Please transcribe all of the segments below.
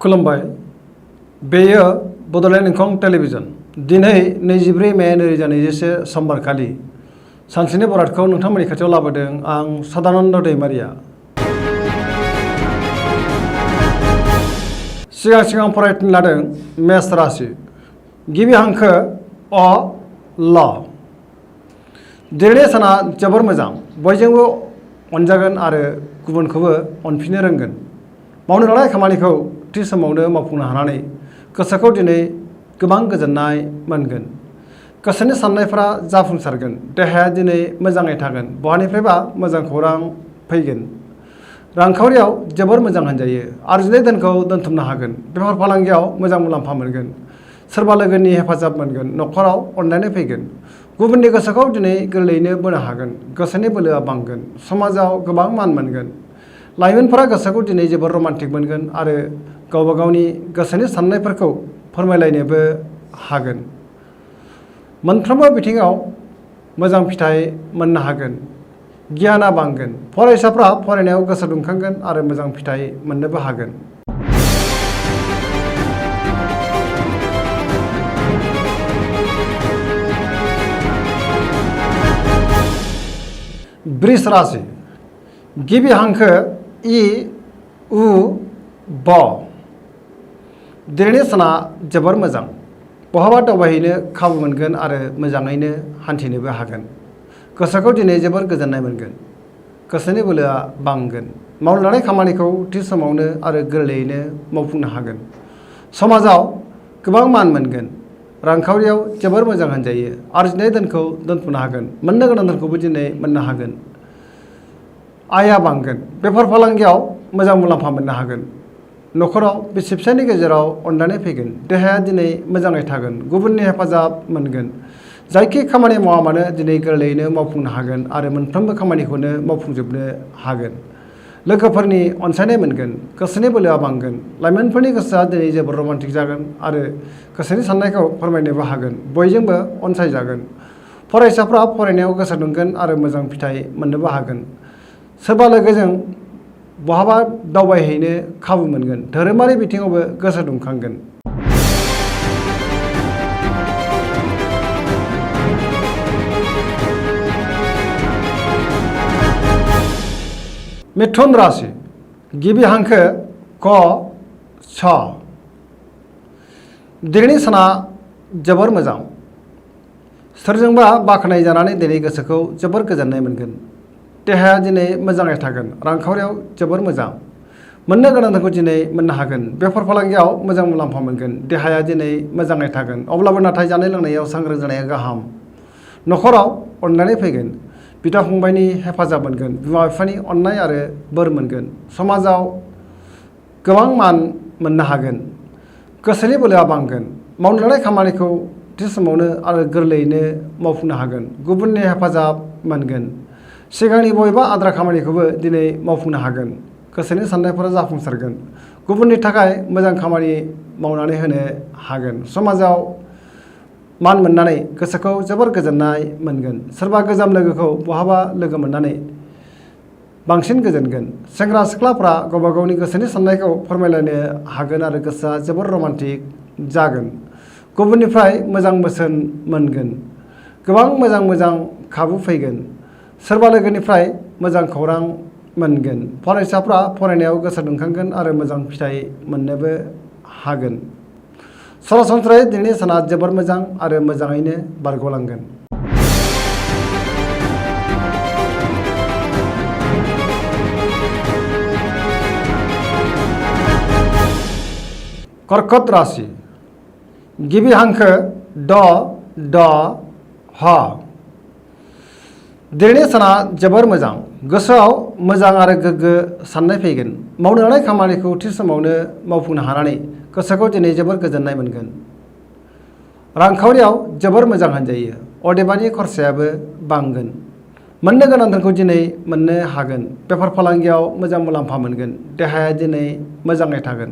खुलुमबाय बेयो बड'लेण्ड इंखं टेलिभिजन दिनै 24 मे 2021 समबारखालि सानसेनि बरादखौ नोंथांमोननि खाथियाव लाबोदों आं सदानन्द दैमारिया। सिगां फरायनो लादों मेष राशि गिबि हांखो अ ल। दिनैनि साना जोबोर मोजां, बयजोंबो अनजागोन आरो गुबुनखौबो अनफिननो रोंगोन। मावनो लानाय खामानिखौ थि समावनो मावफुंनो हानानै गोसोखौ दिनै गोबां गोजोननाय मोनगोन। गोसोनि साननायफोरा जाफुंसारगोन। देहाया दिनै मोजाङै थागोन। बहानिफ्रायबा मोजां खौरां फैगोन। रांखावरियाव जोबोर मोजां होनजायो। आरजिनाय धोनखौ दोनथुमनो हागोन। बेफार फालांगियाव मोजां मुलाम्फा मोनगोन। सोरबा लोगोनि हेफाजाब मोनगोन। न'खराव अनलायनाय फैगोन। गुबुननि गोसोखौ दिनै गोरलैयैनो बोनो हागोन। गोसोनि बोलोआ बांगोन। समाजाव गोबां मान मोनगोन। लाइमोनफोरा गोसोखौ दिनै जोबोर रमान्टिक मोनगोन आरो गावबा गावनि गोसोनि साननायफोरखौ फोरमायलायनोबो हागोन। मोनफ्रोमबो बिथिङाव मोजां फिथाइ मोननो हागोन। गियाना बांगोन। फरायसाफ्रा फरायनायाव गोसो दुंखांगोन आरो मोजां फिथाइ मोननोबो हागोन। वृष राशि गिबि हांखो इ उ ब। दिनैनि साना जोबोर मोजां। बहाबा दावबायहैनो खाबु मोनगोन आरो मोजाङैनो हान्थिनोबो हागोन। गोसोखौ दिनै जोबोर गोजोननाय मोनगोन। गोसोनि बोलोआ बांगोन। मावनो लानाय खामानिखौ थि समावनो आरो गोरलैयैनो मावफुंनो हागोन। समाजाव गोबां मान मोनगोन। रांखावरियाव जोबोर मोजां होनजायो। आरजिनाय धोनखौ दोनथुमनो हागोन। मोननो गोनां धोनखौबो दिनै मोननो हागोन। आयआ बांगोन। बेफार फालांगियाव मोजां मुलाम्फा मोननो हागोन। न'खराव बिसि फिसायनि गेजेराव अनलायनाय फैगोन। देहाया दिनै मोजाङै थागोन। गुबुननि हेफाजाब मोनगोन। जायखि खामानि मावा मानो दिनै गोरलैयैनो मावफुंनो हागोन आरो मोनफ्रोमबो खामानिखौनो मावफुंजोबनो हागोन। लोगोफोरनि अनसायनाय मोनगोन। गोसोनि बोलोआ बांगोन। लाइमोनफोरनि गोसोआ दिनै जोबोर रमान्टिक जागोन आरो गोसोनि साननायखौ फोरमायनोबो हागोन। बयजोंबो अनसायजागोन। फरायसाफ्रा फरायनायाव गोसो दुंगोन आरो मोजां फिथाइ मोननोबो हागोन। सोरबा लोगोजों बहाबा दावबायहैनो खाबु मोनगोन। धोरोमारि बिथिङावबो गोसो दुंखांगोन। मिथुन राशि गिबि हांखो क छ। दिनैनि साना जोबोर मोजां। सोरजोंबा बाख्नाय जानानै दिनै गोसोखौ जोबोर गोजोननाय मोनगोन। देहाया दिनै मोजाङै थागोन। रांखावरियाव जोबोर मोजां। मोननो गोनां धोनखौ दिनै मोननो हागोन। बेफार फालांगियाव मोजां मुलाम्फा मोनगोन। देहाया दिनै मोजाङै थागोन। अब्लाबो नाथाय जानाय लोंनायाव सांग्रां जानाया गाहाम। न'खराव अनलायनाय फैगोन। बिदा फंबायनि हेफाजाब मोनगोन। बिमा बिफानि अननाय आरो बोर मोनगोन। समाजाव गोबां मान मोननो हागोन। गोसोनि बोलोआ बांगोन। मावनो लानाय खामानिखौ थि समावनो आरो गोरलैयैनो मावफुंनो हागोन। गुबुननि हेफाजाब मोनगोन। सिगांनि बबेबा आद्रा खामानिखौबो दिनै मावफुंनो हागोन। गोसोनि साननायफोरा जाफुंसारगोन। गुबुननि थाखाय मोजां खामानि मावनानै होनो हागोन। समाजाव मान मोननानै गोसोखौ जोबोर गोजोननाय मोनगोन। सोरबा गोजाम लोगोखौ बहाबा लोगो मोननानै बांसिन गोजोनगोन। सेंग्रा सिख्लाफ्रा गावबा गावनि गोसोनि साननायखौ फोरमायलायनो हागोन आरो गोसोआ जोबोर रमान्टिक जागोन। गुबुननिफ्राय मोजां बोसोन मोनगोन। गोबां मोजां खाबु फैगोन। सोरबा लोगोनिफ्राय मोजां खौरां मोनगोन। फरायसाफ्रा फरायनायाव गोसो दुंखांगोन आरो मोजां फिथाइ मोननोबो हागोन। सरासनस्रायै दिनैनि साना जोबोर मोजां आरो मोजाङैनो बारग'लांगोन। कर्कट राशि गिबि हांखो ड ढ ह। दिनैनि साना जोबोर मोजां। गोसोआव मोजां आरो गोग्गो साननाय फैगोन। मावनो लानाय खामानिखौ थि समावनो मावफुंनो हानानै गोसोखौ दिनै जोबोर गोजोननाय मोनगोन। रांखावरियाव जोबोर मोजां होनजायो। अदेबानि खरसायाबो बांगोन। मोननो गोनां धोनखौ दिनै मोननो हागोन। बेफार फालांगियाव मोजां मुलाम्फा मोनगोन। देहाया दिनै मोजाङै थागोन।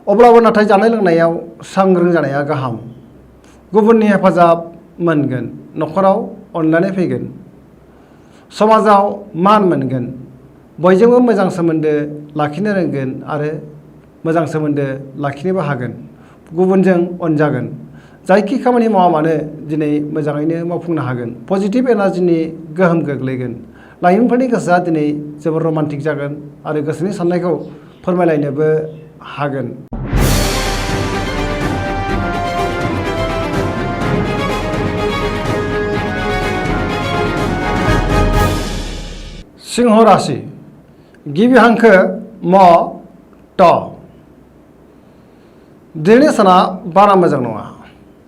अब्लाबो नाथाय जानाय लोंनायाव सांग्रां जानाया गाहाम। गुबुननि हेफाजाब मोनगोन। न'खराव अनलायनाय फैगोन। समाजाव मान मोनगोन। बयजोंबो मोजां सोमोन्दो लाखिनो रोंगोन आरो मोजां सोमोन्दो लाखिनोबो हागोन, गुबुनजों अनजागोन। जायखि खामानि मावा मानो दिनै मोजाङैनो मावफुंनो हागोन। पजिटिभ एनार्जिनि गोहोम गोग्लैगोन। लाइमोनफोरनि गोसोआ दिनै जोबोर रमान्टिक जागोन आरो गोसोनि साननायखौ फोरमायलायनोबो हागोन। सिंह राशि गिबि हांखो म ट। दिनैनि साना बारा मोजां नङा।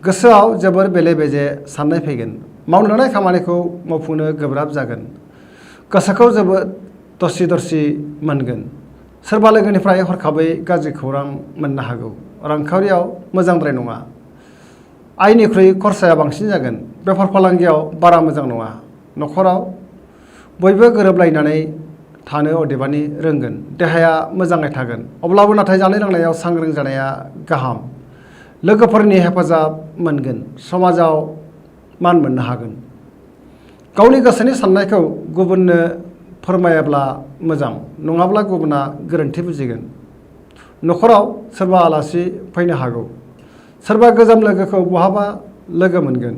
गोसोआव जोबोर बेले बेजे साननाय फैगोन। मावनो लानाय खामानिखौ मावफुंनो गोब्राब जागोन। गोसोखौ जोबोद दरसि दरसि मोनगोन। सोरबा लोगोनिफ्राय हरखाबै गाज्रि खौरां मोननो हागौ। रांखावरियाव मोजांद्राय नङा। आयनिख्रुइ खरसाया बांसिन जागोन। बेफार फालांगियाव बारा मोजां नङा। न'खराव बयबो गोरोबलायनानै थानो अदेबानि रोंगोन। देहाया मोजाङै थागोन। अब्लाबो नाथाय जानाय लोंनायाव सांग्रां जानाया गाहाम। लोगोफोरनि हेफाजाब मोनगोन। समाजाव मान मोननो हागोन। गावनि गोसोनि साननायखौ गुबुननो फोरमायाब्ला मोजां, नङाब्ला गुबुना गोरोन्थि बुजिगोन। न'खराव सोरबा आलासि फैनो हागौ। सोरबा गोजाम लोगोखौ बहाबा लोगो मोनगोन।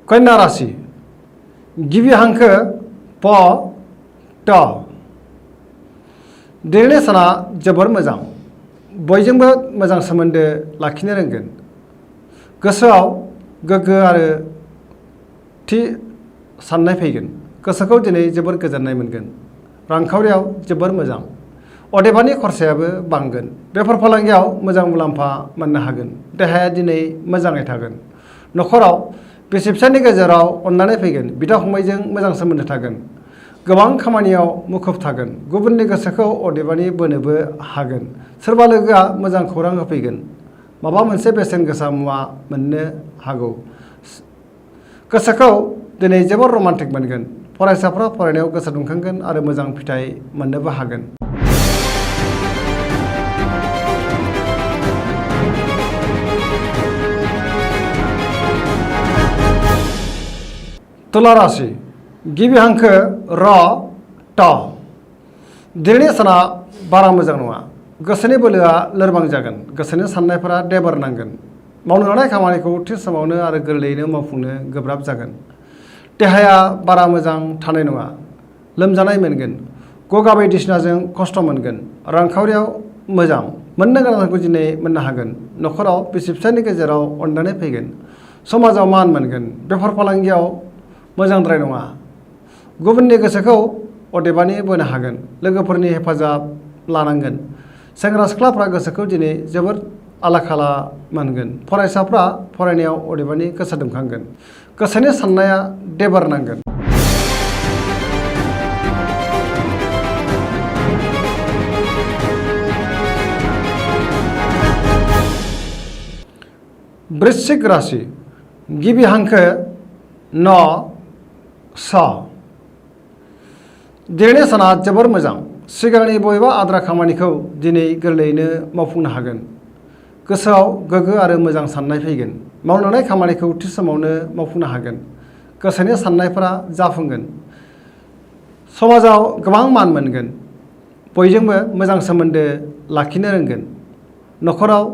कन्या राशि गिबि हांखो प ट। दिनैनि साना जोबोर मोजां। बयजोंबो मोजां सोमोन्दो लाखिनो रोंगोन। गोसोआव गोग्गो आरो थि साननाय फैगोन। गोसोखौ दिनै जोबोर गोजोननाय मोनगोन। रांखावरियाव जोबोर मोजां। अदेबानि खरसायाबो बांगोन। बेफार फालांगियाव मोजां मुलाम्फा मोननो हागोन। देहाया दिनै मोजाङै थागोन। न'खराव बिसि फिसायनि गेजेराव अननानै फैगोन। बिदा फंबायजों मोजां सोमोन्दो थागोन। गोबां खामानियाव मुखुब थागोन। गुबुननि गोसोखौ अदेबानि बोनोबो हागोन। सोरबा लोगोआ मोजां खौरां होफैगोन। माबा मोनसे बेसेन गोसा मुवा मोननो हागौ। गोसोखौ दिनै जोबोर रमान्टिक मोनगोन। फरायसाफ्रा फरायनायाव गोसो दुंखांगोन आरो मोजां फिथाइ मोननोबो हागोन। तुला राशि गिबि हांखो र ट। दिनैनि साना बारा मोजां नङा। गोसोनि बोलोआ लोरबां जागोन। गोसोनि साननायफोरा देबार नांगोन। मावनो लानाय खामानिखौ थि समावनो आरो गोरलैयैनो मावफुंनो गोब्राब जागोन। देहाया बारा मोजां थानाय नङा। लोमजानाय मोनगोन। गगा बायदिसिनाजों खस्थ' मोनगोन। रांखावरियाव मोजां। मोननो गोनांखौ दिनै मोननो हागोन। न'खराव बिसि फिसायनि गेजेराव अननानै फैगोन। समाजाव मान मोनगोन। बेफार फालांगियाव मोजांद्राय नङा। गुबुननि गोसोखौ अदेबानि बोनो हागोन। लोगोफोरनि हेफाजाब लानांगोन। सेंग्रा सिख्लाफ्रा गोसोखौ दिनै जोबोद आला खाला मोनगोन। फरायसाफ्रा फरायनायाव अदेबानि गोसो दुंखांगोन। गोसोनि साननाया देबार नांगोन। वृश्चिक राशि गिबि हांखो न स। दिनैनि साना जोबोर मोजां। सिगांनि बबेबा आद्रा खामानिखौ दिनै गोरलैयैनो मावफुंनो हागोन। गोसोआव गोग्गो आरो मोजां साननाय फैगोन। मावनो लानाय खामानिखौ थि समावनो मावफुंनो हागोन। गोसोनि साननायफोरा जाफुंगोन। समाजाव गोबां मान मोनगोन। बयजोंबो मोजां सोमोन्दो लाखिनो रोंगोन। न'खराव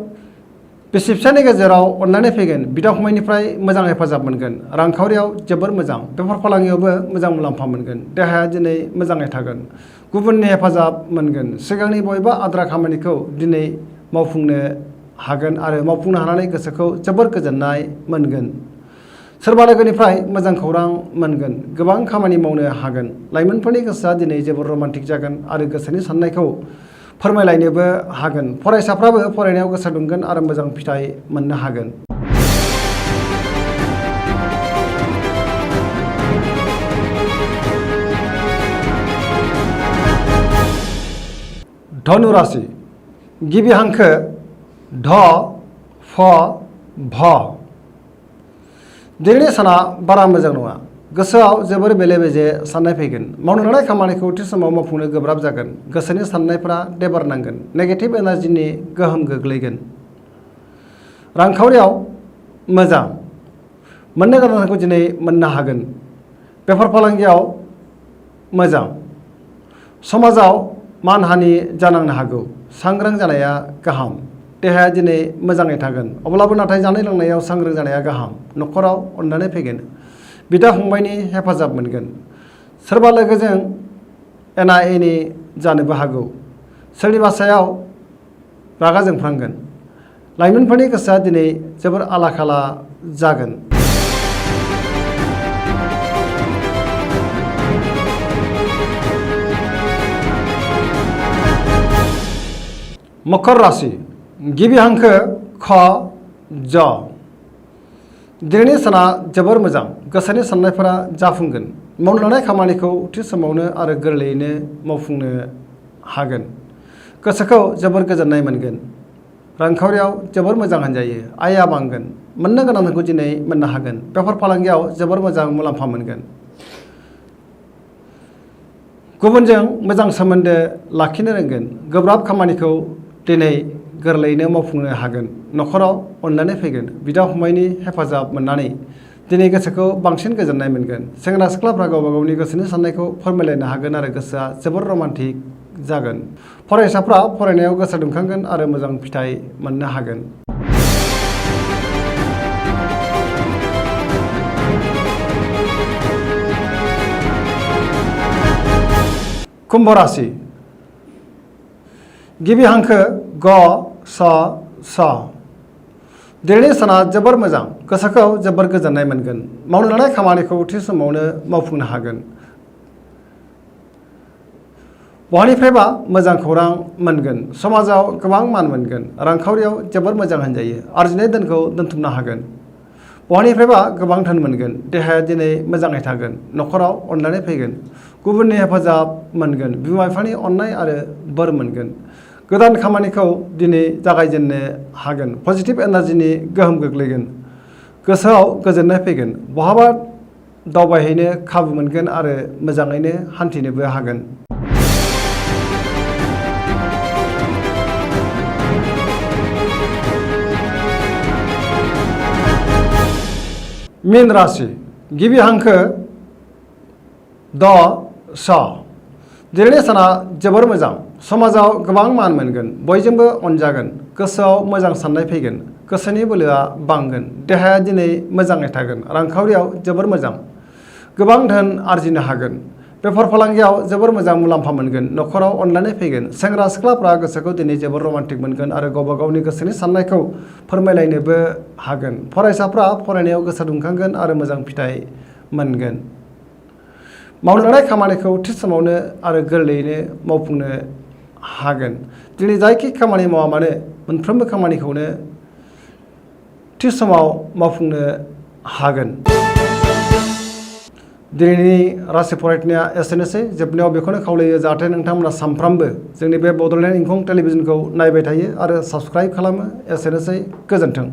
बिसि फिसायनि गेजेराव अननानै फैगोन। बिदा फंबायनिफ्राय मोजां हेफाजाब मोनगोन। रांखावरियाव जोबोर मोजां। बेफार फालांगियावबो मोजां मुलाम्फा मोनगोन। देहाया दिनै मोजाङै थागोन। गुबुननि हेफाजाब मोनगोन। सिगांनि बबेबा आद्रा खामानिखौ दिनै मावफुंनो हागोन आरो मावफुंनो हानानै गोसोखौ जोबोर गोजोननाय मोनगोन। सोरबा लोगोनिफ्राय मोजां खौरां मोनगोन। गोबां खामानि मावनो हागोन। लाइमोनफोरनि गोसोआ दिनै जोबोर रमान्टिक जागोन आरो गोसोनि साननायखौ फोरमायलायनोबो हागोन। फरायसाफ्राबो फरायनायाव गोसो दुंगोन आरो मोजां फिथाइ मोननो हागोन। धनु राशि गिबि हांखो ढ फ भ। दिनैनि साना बारा मोजां नङा। गोसोआव जोबोर बेले बेजे साननाय फैगोन। मावनो लानाय खामानिखौ थि समाव मावफुंनो गोब्राब जागोन। गोसोनि साननायफोरा देबार नांगोन। नेगेटिभ एनार्जिनि गोहोम गोग्लैगोन। रांखावरियाव मोजां। मोननो गोनांखौ दिनै मोननो हागोन। बेफार फालांगियाव मोजां। समाजाव मानहानि जानांनो हागौ। सांग्रां जानाया गाहाम। देहाया दिनै मोजाङै थागोन। अब्लाबो नाथाय जानाय लोंनायाव सांग्रां जानाया गाहाम। न'खराव अननानै फैगोन। बिदा फंबायनि हेफाजाब मोनगोन। सोरबा लोगोजों एना एनि जानोबो हागौ। सोरनिबा सायाव रागा जोंफ्लांगोन। लाइमोनफोरनि गोसोआ दिनै जोबोर आला खाला जागोन। मकर राशि गिबि हांखो ख ज। दिनैनि साना जोबोर मोजां। गोसोनि साननायफोरा जाफुंगोन। मावनो लानाय खामानिखौ थि समावनो आरो गोरलैयैनो मावफुंनो हागोन। गोसोखौ जोबोर गोजोननाय मोनगोन। रांखावरियाव जोबोर मोजां होनजायो। आयआ बांगोन। मोननो गोनांखौ दिनै मोननो हागोन। बेफार फालांगियाव जोबोर मोजां मुलाम्फा मोनगोन। गुबुनजों मोजां सोमोन्दो लाखिनो रोंगोन। गोब्राब खामानिखौ दिनै गोरलैयैनो मावफुंनो हागोन। न'खराव अननानै फैगोन। बिदा फंबायनि हेफाजाब मोननानै दिनै गोसोखौ बांसिन गोजोननाय मोनगोन। सेंग्रा सिख्लाफ्रा गावबा गावनि गोसोनि साननायखौ फोरमायलायनो हागोन आरो गोसोआ जोबोर रमान्टिक जागोन। फरायसाफ्रा फरायनायाव गोसो दुंखांगोन आरो मोजां फिथाइ मोननो हागोन। कुम्भ राशि गिबि हांखो ग स स। दिनैनि साना जोबोर मोजां। गोसोखौ जोबोर गोजोननाय मोनगोन। मावनो लानाय खामानिखौ थि समावनो मावफुंनो हागोन। बहानिफ्रायबा मोजां खौरां मोनगोन। समाजाव गोबां मान मोनगोन। रांखावरियाव जोबोर मोजां होनजायो। आरजिनाय धोनखौ दोनथुमनो हागोन। बहानिफ्रायबा गोबां धोन मोनगोन। देहाया दिनै मोजाङै थागोन। न'खराव अननानै फैगोन। गुबुननि हेफाजाब मोनगोन। बिमा बिफानि अननाय आरो बोर मोनगोन। गोदान खामानिखौ दिनै जागायजेननो हागोन। पजिटिभ एनार्जिनि गोहोम गोग्लैगोन। गोसोआव गोजोननाय फैगोन। बहाबा दावबायहैनो खाबु मोनगोन आरो मोजाङैनो हान्थिनोबो हागोन। मीन राशि गिबि हांखो द स। दिनैनि साना जोबोर मोजां। समाजाव गोबां मान मोनगोन। बयजोंबो अनजागोन। गोसोआव मोजां साननाय फैगोन। गोसोनि बोलोआ बांगोन। देहाया दिनै मोजाङै थागोन। रांखावरियाव जोबोर मोजां। गोबां धोन आरजिनो हागोन। बेफार फालांगियाव जोबोर मोजां मुलाम्फा मोनगोन। न'खराव अननानै फैगोन। सेंग्रा सिख्लाफ्रा गोसोखौ दिनै जोबोर रमान्टिक मोनगोन आरो गावबा गावनि गोसोनि साननायखौ फोरमायलायनोबो हागोन। फरायसाफ्रा फरायनायाव गोसो दुंखांगोन आरो मोजां फिथाइ मोनगोन। मावनो लानाय खामानिखौ थि समावनो आरो गोरलैयैनो मावफुंनो हागोन। दिनै जायखि खामानि मावा मानो मोनफ्रोमबो खामानिखौनो थि समाव मावफुंनो हागोन। दिनैनि राशि फरायनाया एसेनोसै। जोबनायाव बेखौनो खावलायो जाहाथे नोंथांमोना सानफ्रामबो जोंनि बे बड'लेण्ड इंखं टेलिभिजनखौ नायबाय थायो आरो साबस्क्राइब खालामो। एसेनोसै। गोजोन्थों।